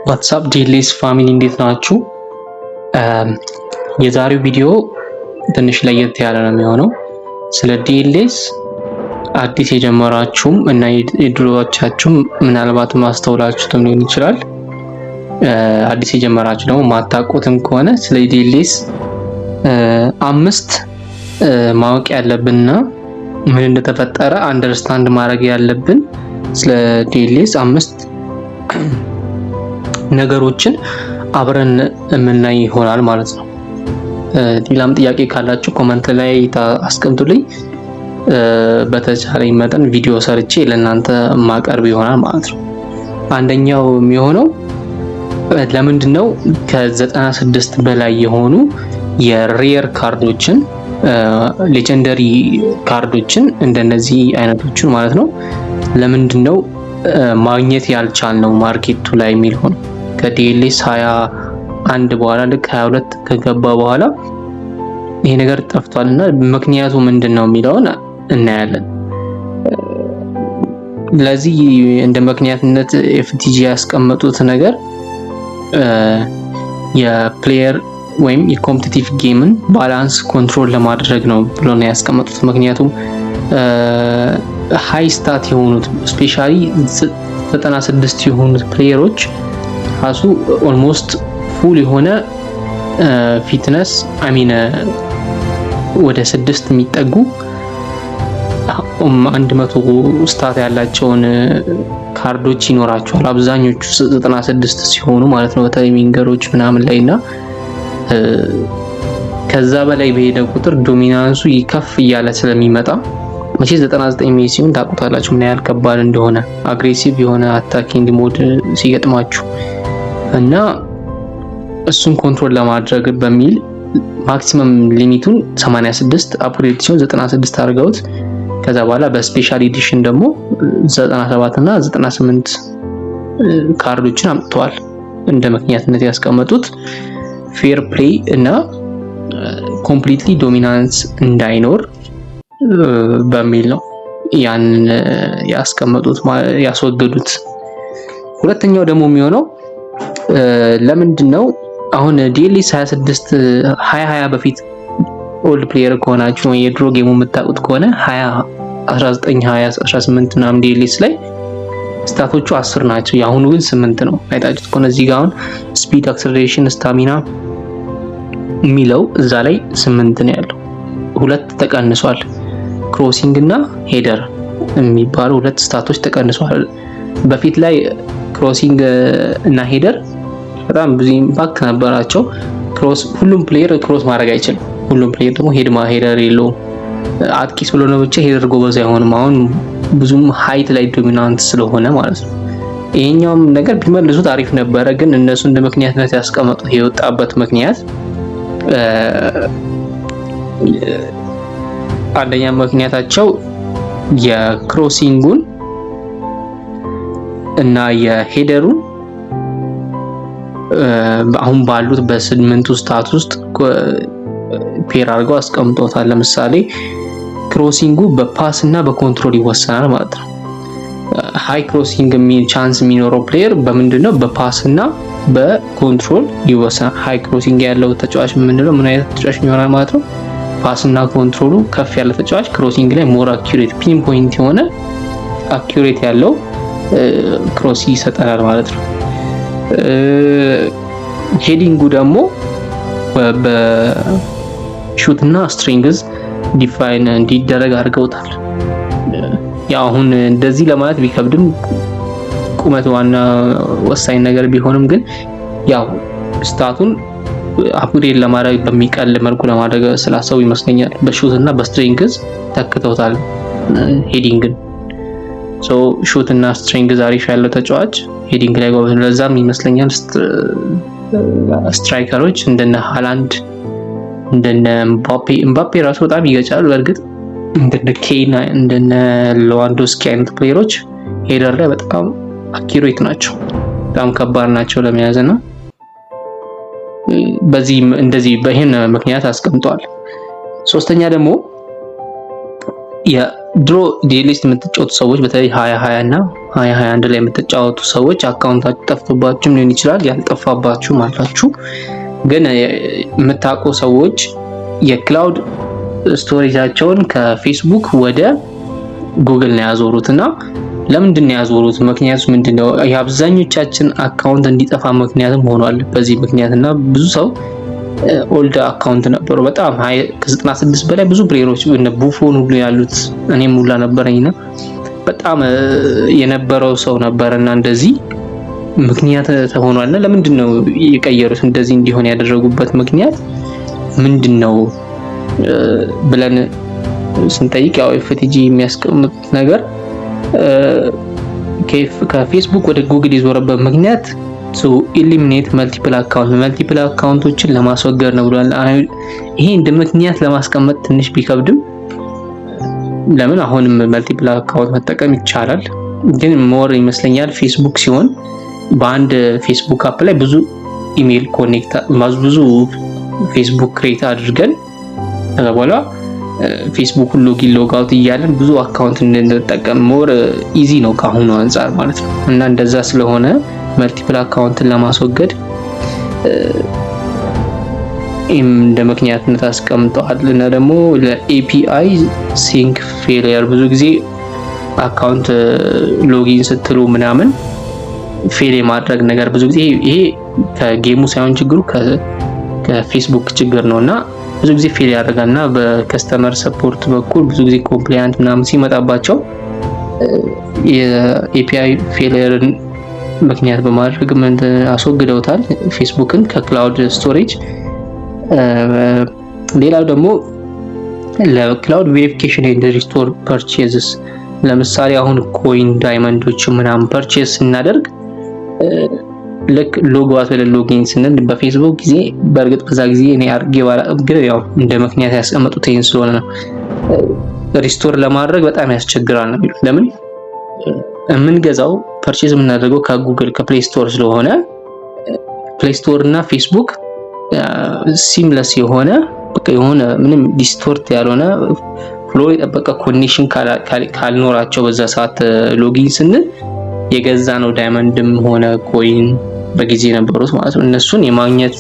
What's up DLS family፣ እንዴት ናችሁ? የዛሬው ቪዲዮ ትንሽ ለየት ያለ ነው የሚሆነው። ስለ DLS አዲስ የጀመራችሁም እና የድሮዎቻችሁም ምናልባት ማስተውላችሁትም ሊሆን ይችላል። አዲስ የጀመራችሁ ደግሞ ማታውቁትም ከሆነ ስለ DLS አምስት ማወቅ ያለብንና ምን እንደተፈጠረ understand ማድረግ ያለብን ስለ DLS አምስት ነገሮችን አብረን የምናይ ይሆናል ማለት ነው። ሌላም ጥያቄ ካላችሁ comment ላይ አስቀምጡልኝ። በተቻለኝ መጠን ቪዲዮ ሰርቼ ለእናንተ ማቀርብ ይሆናል ማለት ነው። አንደኛው የሚሆነው ለምንድን ነው ከ96 በላይ የሆኑ የ rare ካርዶችን፣ legendary ካርዶችን፣ እንደነዚህ አይነቶችን ማለት ነው፣ ለምንድን ነው ማግኘት ያልቻልነው market ኡ ላይ የሚል ሆነ። ከ DLS 21 በኋላ፣ ልክ 22 ከገባ በኋላ ይሄ ነገር ጠፍቷል እና ምክንያቱ ምንድን ነው የሚለውን እናያለን። ለዚህ እንደ ምክንያትነት FTG ያስቀመጡት ነገር የ player ወይም የ competitive game ን balance control ለማድረግ ነው ብሎ ነው ያስቀመጡት። ምክንያቱም high stat የሆኑት፣ especially 96 የሆኑት player ኦች ራሱ almost full የሆነ fitness፣ I mean ወደ 6 የሚጠጉ 100 stat ያላቸውን ካርዶች ይኖራቸዋል። አብዛኞቹ 96 ሲሆኑ ማለት ነው። በተለይ winger ኦች ምናምን ላይ። እና ከዛ በላይ በሄደ ቁጥር dominance ኡ ከፍ እያለ ስለሚመጣ፣ መቼ 99 ሜሲውን ታውቁታላችሁ ምን ያህል ከባድ እንደሆነ aggressive የሆነ attacking mode ሲገጥማችሁ፣ እና እሱን control ለማድረግ በሚል maximum limit ኡን 86 upgrade ሲሆን 96 አድርገውት ከዛ በኋላ በ special edition ደግሞ 97 እና 98 ካርዶችን አምጥተዋል። እንደ ምክንያትነት ያስቀመጡት fair play እና completely dominance እንዳይኖር በሚል ነው ያንን ያስቀመጡት፣ ያስወገዱት። ሁለተኛው ደግሞ የሚሆነው ለምንድን ነው አሁን DLS 26 2020 በፊት፣ old player ከሆናችሁ ወይ የድሮ game ኡ የምታውቁት ከሆነ፣ 20 19 20 18 ምናምን DLS ላይ stat ኦቹ 10 ናቸው። የአሁኑ ግን 8 ነው። አይታችሁት ከሆነ እዚህ ጋር አሁን speed፣ acceleration፣ stamina የሚለው እዛ ላይ 8 ነው ያለው። ሁለት ተቀንሷል። Crossing እና header የሚባሉ ሁለት stat ኦች ተቀንሷል። በፊት ላይ crossing እና header በጣም ብዙ impact ነበራቸው። Cross ሁሉም player cross ማድረግ አይችልም። ሁሉም player ደግሞ header የለውም። አጥቂ ስለሆነ ብቻ header ጎበዝ አይሆንም። አሁን ብዙም height ላይ dominant ስለሆነ ማለት ነው። ይሄኛውም ነገር ቢመልሱት አሪፍ ነበረ፣ ግን እነሱ እንደ ምክንያትነት ያስቀመጡት የወጣበት ምክንያት፣ አንደኛ ምክንያታቸው የ crossing ኡን እና የ header ኡን አሁን ባሉት በስምንቱ stat ውስጥ pair አድርገው አስቀምጦታል። ለምሳሌ crossing ኡ በ pass እና በ control ይወሰናል ማለት ነው። High crossing chance የሚኖረው player በምንድን ነው? በ pass እና በ control ይወሰናል። High crossing ያለው ተጫዋች የምንለው ምን አይነት ተጫዋች ይሆናል ማለት ነው? Pass እና control ኡ ከፍ ያለ ተጫዋች crossing ላይ more accurate፣ pinpoint የሆነ accurate ያለው cross ይሰጠናል ማለት ነው። Heading ኡ ደግሞ በ shoot እና strength define እንዲደረግ አድርገውታል። ያው አሁን እንደዚህ ለማለት ቢከብድም፣ ቁመት ዋና ወሳኝ ነገር ቢሆንም፣ ግን ያው stat ኡን upgrade ለማድረግ በሚቀል መልኩ ለማድረግ ስላሰቡ ይመስለኛል በ shoot እና በ strength ተክተውታል heading ን። So shoot እና strength አሪፍ ያለው ተጫዋች heading ላይ ጎበዝ ነው። ለዛም ይመስለኛል striker ኦች እንደነ ሃላንድ፣ እንደነ ምባፔ፣ ምባፔ ራሱ በጣም ይገጫል። በእርግጥ እንደነ ኬን፣ እንደነ ሌዋንዶስኪ አይነት player ኦች header ላይ በጣም accurate ናቸው። በጣም ከባድ ናቸው ለመያዝ እና በዚህ እንደዚህ በይህን ምክንያት አስቀምጠዋል። ሶስተኛ ደግሞ የ ድሮ DLS የምትጫወቱ ሰዎች፣ በተለይ 2020 እና 2021 ላይ የምትጫወቱ ሰዎች account ኣችሁ ጠፍቶባችሁም ሊሆን ይችላል፣ ያልጠፋባችሁም አላችሁ። ግን የምታውቁ ሰዎች የ cloud storage ኣቸውን ከፌስቡክ ወደ ጉግል ነው ያዞሩት። እና ለምንድን ነው ያዞሩት? ምክንያቱ ምንድነው? የአብዛኞቻችን account እንዲጠፋ ምክንያትም ሆኗል በዚህ ምክንያት። እና ብዙ ሰው old account ነበሩ፣ በጣም ከ96 በላይ ብዙ player ኦች፣ ቡፎን ሁሉ ያሉት፣ እኔም ሁላ ነበረኝና በጣም የነበረው ሰው ነበረና እንደዚህ ምክንያት ተሆኗልና ለምንድን ነው የቀየሩት? እንደዚህ እንዲሆን ያደረጉበት ምክንያት ምንድን ነው ብለን ስንጠይቅ ያው FTG የሚያስቀምጡት ነገር ከፌስቡክ ወደ ጉግል የዞረበት ምክንያት to eliminate multiple account፣ multiple account ኦችን ለማስወገድ ነው ብሏል። ይሄ እንደ ምክንያት ለማስቀመጥ ትንሽ ቢከብድም፣ ለምን አሁንም multiple account መጠቀም ይቻላል። ግን more ይመስለኛል ፌስቡክ ሲሆን በአንድ ፌስቡክ app ላይ ብዙ email connect፣ ብዙ ፌስቡክ create አድርገን ከዛ በኋላ ፌስቡክ login logout እያለን ብዙ account እንድንጠቀም more easy ነው ከአሁኑ አንጻር ማለት ነው። እና እንደዛ ስለሆነ multiple account ን ለማስወገድ እንደ ምክንያትነት አስቀምጠዋል። እና ደግሞ ለ API sync failure፣ ብዙ ጊዜ account login ስትሉ ምናምን fail የማድረግ ነገር፣ ብዙ ጊዜ ይሄ ከ game ኡ ሳይሆን ችግሩ ከፌስቡክ ችግር ነው እና ብዙ ጊዜ fail ያደርጋል። እና በ customer support በኩል ብዙ ጊዜ complaint ምናምን ሲመጣባቸው የ API failure ን ምክንያት በማድረግ አስወግደውታል ፌስቡክን ከ cloud storage። ሌላው ደግሞ ለ cloud verification and restore purchases፣ ለምሳሌ አሁን coin፣ diamond ኦች ምናምን purchase ስናደርግ ልክ log out ብለን login ስንል በፌስቡክ ጊዜ፣ በእርግጥ በዛ ጊዜ እኔ አድርጌ ግን ያው እንደ ምክንያት ያስቀመጡት ይህን ስለሆነ ነው፣ restore ለማድረግ በጣም ያስቸግራል ነው የሚሉት። ለምን የምንገዛው፣ purchase የምናደርገው ከጉግል፣ ከ Play Store ስለሆነ Play Store እና ፌስቡክ seamless የሆነ፣ በቃ የሆነ ምንም distort ያልሆነ፣ flow የጠበቀ connection ካልኖራቸው በዛ ሰዓት login ስንል የገዛነው diamond ም ሆነ coin በጊዜ የነበሩት ማለት ነው፣ እነሱን የማግኘት፣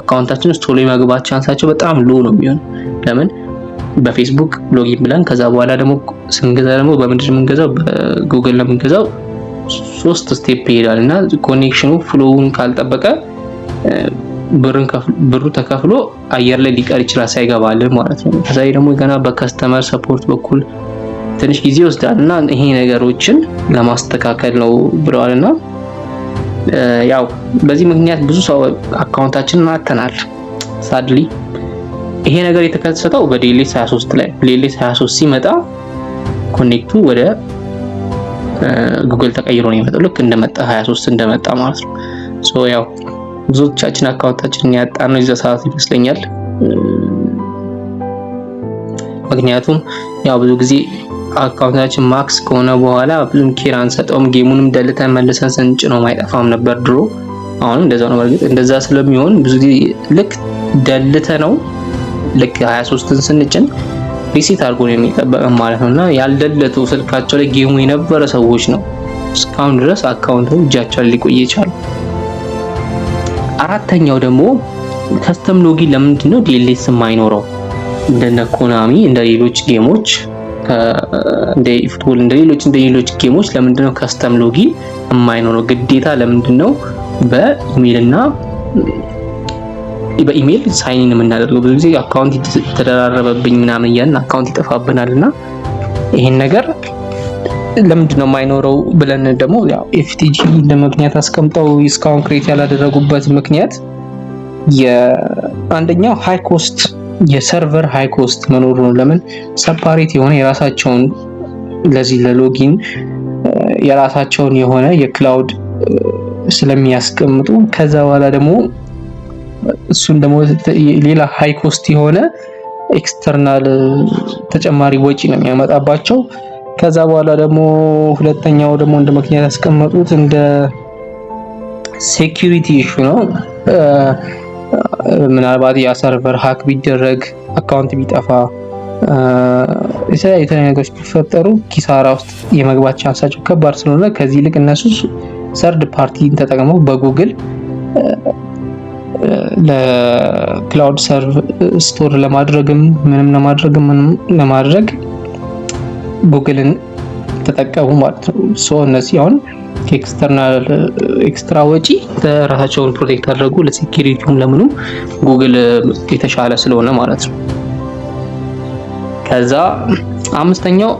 account ኣችን ውስጥ ቶሎ የመግባት chance ኣቸው በጣም low ነው የሚሆነው። ለምን በፌስቡክ login ብለን ከዛ በኋላ ደግሞ ስንገዛ ደግሞ በምንድን ነው የምንገዛው? በጉግል ነው የምንገዛው። ሶስት step ይሄዳል እና connection ኑ flow ውን ካልጠበቀ ብሩ ተከፍሎ አየር ላይ ሊቀር ይችላል ሳይገባልን ማለት ነው። ከዛ ደግሞ ገና በ customer support በኩል ትንሽ ጊዜ ይወስዳል እና ይሄ ነገሮችን ለማስተካከል ነው ብለዋል። እና ያው በዚህ ምክንያት ብዙ ሰው account ኣችንን አጥተናል። Sadly ይሄ ነገር የተከሰተው በ DLS 23 ላይ፣ DLS 23 ሲመጣ connect ኡ ወደ ጉግል ተቀይሮ ነው የመጣው። ልክ እንደመጣ፣ 23 እንደመጣ ማለት ነው። So ያው ብዙዎቻችን account ኣችንን ያጣነው የዛ ሰዓት ይመስለኛል። ምክንያቱም ያው ብዙ ጊዜ account ኣችን max ከሆነ በኋላ ብዙም care አንሰጠውም። Game ኡንም delete ተን መልሰን ስንጭነው አይጠፋም ነበር ድሮ። አሁንም እንደዛ ነው። በርግጥ እንደዛ ስለሚሆን ብዙ ጊዜ ልክ delete ነው ልክ 23ን ስንጭን reset አድርጎ ነው የሚጠበቅም ማለት ነው። እና ያል delete ቱ፣ ስልካቸው ላይ game ኡ የነበረ ሰዎች ነው እስካሁን ድረስ account ኡ እጃቸው ላይ ሊቆይ ይቻሉ። አራተኛው ደግሞ custom login ለምንድን ነው DLS የማይኖረው? እንደነ ኮናሚ፣ እንደ ሌሎች game ኦች፣ እንደ eFootball፣ እንደ ሌሎች game ኦች ለምንድን ነው custom login የማይኖረው? ግዴታ ለምንድን ነው በኢሜል እና በ email sign in የምናደርገው? ብዙ ጊዜ account ተደራረበብኝ ምናምን እያልን account ይጠፋብናል። እና ይሄን ነገር ለምንድን ነው የማይኖረው ብለን ደግሞ ያው FTG እንደ ምክንያት አስቀምጠው እስካሁን create ያላደረጉበት ምክንያት የአንደኛው high cost፣ የ server high cost መኖሩ ነው። ለምን separate የሆነ የራሳቸውን ለዚህ ለ login የራሳቸውን የሆነ የ cloud ስለሚያስቀምጡ፣ ከዛ በኋላ ደግሞ እሱን ደግሞ ሌላ high cost የሆነ external ተጨማሪ ወጪ ነው የሚያመጣባቸው። ከዛ በኋላ ደግሞ ሁለተኛው ደግሞ እንደ ምክንያት ያስቀመጡት እንደ security issue ነው። ምናልባት ያ server hack ቢደረግ፣ account ቢጠፋ የተለያዩ ነገሮች ቢፈጠሩ ኪሳራ ውስጥ የመግባት chance ኣቸው ከባድ ስለሆነ ከዚህ ይልቅ እነሱ third party ን ተጠቅመው በ Google ለ cloud server store ለማድረግም ምንም ለማድረግ ጉግልን ተጠቀሙ ማለት ነው። So እነዚህ አሁን ከ external extra ወጪ ራሳቸውን protect አደረጉ። ለ security ውም ለምኑም ጉግል የተሻለ ስለሆነ ማለት ነው። ከዛ አምስተኛው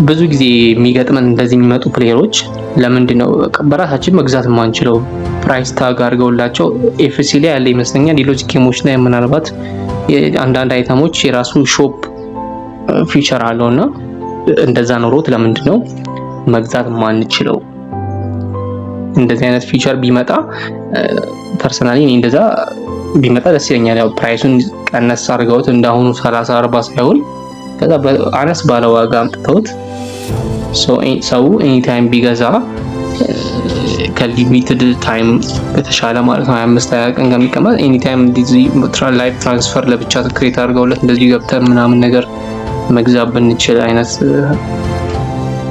ብዙ ጊዜ የሚገጥመን እንደዚህ የሚመጡ player ኦች ለምንድን ነው በራሳችን መግዛት የማንችለው? Price tag አድርገውላቸው FC ላይ ያለ ይመስለኛል። ሌሎች game ኦች ላይ ምናልባት አንዳንድ item ኦች የራሱ shop feature አለው እና እንደዛ ኖሮት ለምንድን ነው መግዛት የማንችለው? እንደዚህ አይነት feature ቢመጣ personally እኔ እንደዛ ቢመጣ ደስ ይለኛል። ያው price ኡን ቀነስ አድርገውት እንዳሁኑ 30 40 ሳይሆን ከዛ አነስ ባለ ዋጋ አምጥተውት ሰው anytime ቢገዛ ከ limited time በተሻለ ማለት ነው። 25 20 ቀን ከሚቀመጥ anytime እንደዚህ live transfer ለብቻ create አድርገውለት እንደዚህ ገብተን ምናምን ነገር መግዛት ብንችል አይነት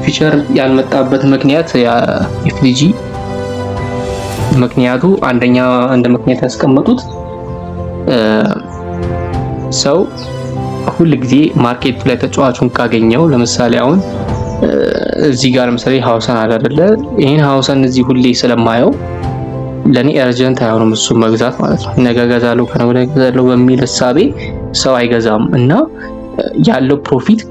feature ያልመጣበት ምክንያት FTG ምክንያቱ አንደኛ እንደ ምክንያት ያስቀመጡት ሰው ሁል ጊዜ market ኡ ላይ ተጫዋቹን ካገኘው፣ ለምሳሌ አሁን እዚህ ጋር ለምሳሌ ሀውሰን አለ አይደለ? ይሄን ሀውሰን እዚህ ሁሌ ስለማየው ለኔ urgent አይሆንም እሱ መግዛት ማለት ነው። ነገ እገዛለሁ፣ ከነገ ወዲያ እገዛለሁ በሚል እሳቤ ሰው አይገዛም እና ያለው profit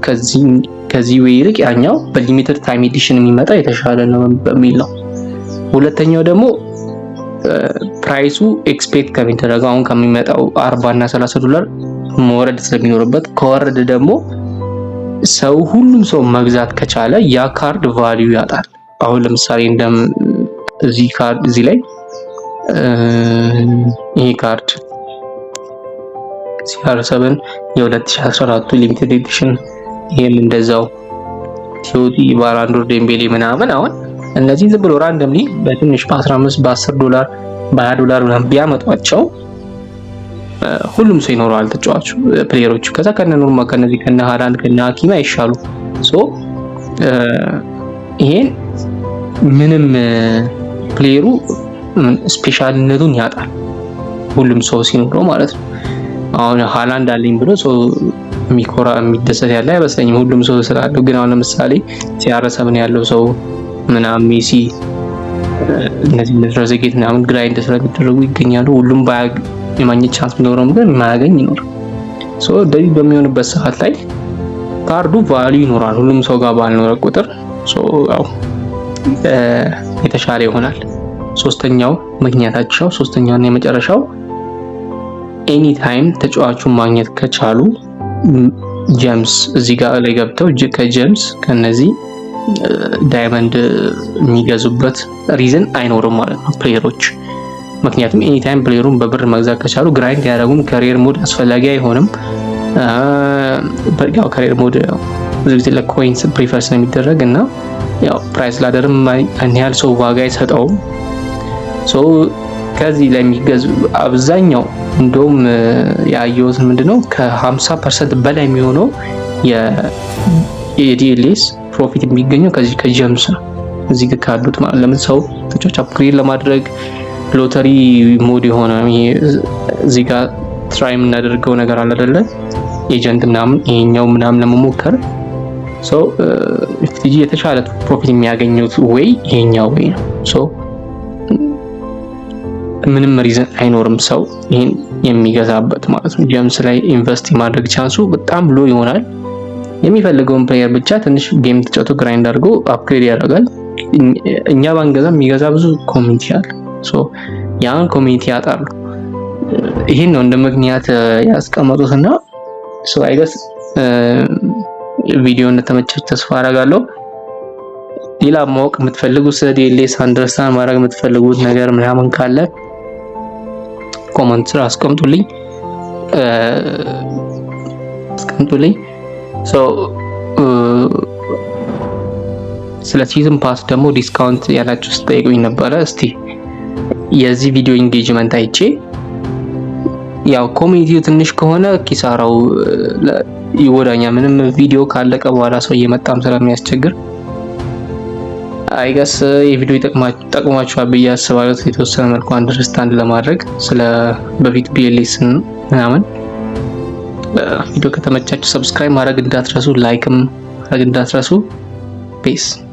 ከዚህ ወይ ይልቅ ያኛው በ limited time edition የሚመጣ የተሻለ ነው በሚል ነው። ሁለተኛው ደግሞ price ኡ expect ከሚደረገው አሁን ከሚመጣው 40 እና 30 ዶላር መውረድ ስለሚኖርበት፣ ከወረደ ደግሞ ሰው ሁሉም ሰው መግዛት ከቻለ ያ ካርድ value ያጣል። አሁን ለምሳሌ እንደም እዚህ ካርድ እዚህ ላይ ይሄ ካርድ CR7 የ2014 limited edition፣ ይሄም እንደዛው TOTY፣ ባላንዶር፣ ዴምቤሌ ምናምን፣ አሁን እነዚህ ዝም ብሎ randomly በትንሽ በ15፣ በ10 ዶላር፣ በ20 ዶላር ምናምን ቢያመጧቸው ሁሉም ሰው ይኖረዋል ተጫዋቹ player ኦቹ። ከዛ ከነ ኖርማ ከነዚህ ከነ ሃላንድ ከነ ሀኪሚ አይሻሉ። So ይሄን ምንም player ኡ special ነቱን ያጣል ሁሉም ሰው ሲኖረው ማለት ነው። አሁን ሃላንድ አለኝ ብሎ ሰው የሚኮራ የሚደሰት ያለ አይመስለኝም ሁሉም ሰው ስላለው። ግን አሁን ለምሳሌ CR7 ያለው ሰው ምናምን፣ ሜሲ፣ እነዚህ ትሬዜጌት ምናምን grind ስለሚደረጉ ይገኛሉ። ሁሉም የማግኘት chance ቢኖረውም ግን የማያገኝ ይኖር። So እንደዚህ በሚሆንበት ሰዓት ላይ ካርዱ value ይኖራል። ሁሉም ሰው ጋር ባልኖረ ቁጥር so ያው የተሻለ ይሆናል። ሶስተኛው ምክንያታቸው፣ ሶስተኛውና የመጨረሻው anytime ተጫዋቹን ማግኘት ከቻሉ gems እዚህ ጋር ላይ ገብተው ከ gems ከነዚህ diamond የሚገዙበት reason አይኖርም ማለት ነው player ኦች። ምክንያቱም anytime player ኡን በብር መግዛት ከቻሉ grind ያደረጉም career mode አስፈላጊ አይሆንም። ያው career mode ብዙ ጊዜ ለ coins prefer ስለሚደረግ እና ያው price ladder ም ያን ያህል ሰው ዋጋ አይሰጠውም። So ከዚህ ላይ የሚገዙ አብዛኛው እንደውም ያየሁት ምንድነው ከ50% በላይ የሚሆነው የ DLS profit የሚገኘው ከዚህ ከ gems ነው። እዚህ ጋር ካሉት ማለት ለምን ሰው ተጫዋች upgrade ለማድረግ lottery mode የሆነ ይሄ እዚህ ጋር try የምናደርገው ነገር አለ አይደለ? Agent ምናምን ይሄኛው ምናምን ለመሞከር so FTG የተሻለ profit የሚያገኙት ወይ ይሄኛው ወይ ነው። So ምንም reason አይኖርም ሰው ይሄን የሚገዛበት ማለት ነው። Gems ላይ invest የማድረግ chance ኡ በጣም low ይሆናል። የሚፈልገውን player ብቻ ትንሽ game ተጫውቶ grind አድርጎ upgrade ያደርጋል። እኛ ባንገዛ የሚገዛ ብዙ community አለ። So ያን community ያጣሉ። ይሄን ነው እንደ ምክንያት ያስቀመጡት እና so I guess ቪዲዮ እንደተመቻችሁ ተስፋ አደርጋለሁ። ሌላ ማወቅ የምትፈልጉት፣ ስለ DLS understand ማድረግ የምትፈልጉት ነገር ምናምን ካለ comment ስር አስቀምጡልኝ። So ስለ season pass ደግሞ discount ያላችሁ ስጠይቁኝ ነበረ። እስቲ የዚህ ቪዲዮ engagement አይቼ ያው community ው ትንሽ ከሆነ ኪሳራው ይጎዳኛል። ምንም ቪዲዮ ካለቀ በኋላ ሰው እየመጣም ስለሚያስቸግር I guess የቪዲዮ ይጠቅማችኋል ብዬ አስባለሁ። የተወሰነ መልኩ understand ለማድረግ ስለ በፊት BLS ምናምን። ቪዲዮ ከተመቻችሁ subscribe ማድረግ እንዳትረሱ፣ like ም ማድረግ እንዳትረሱ። Peace.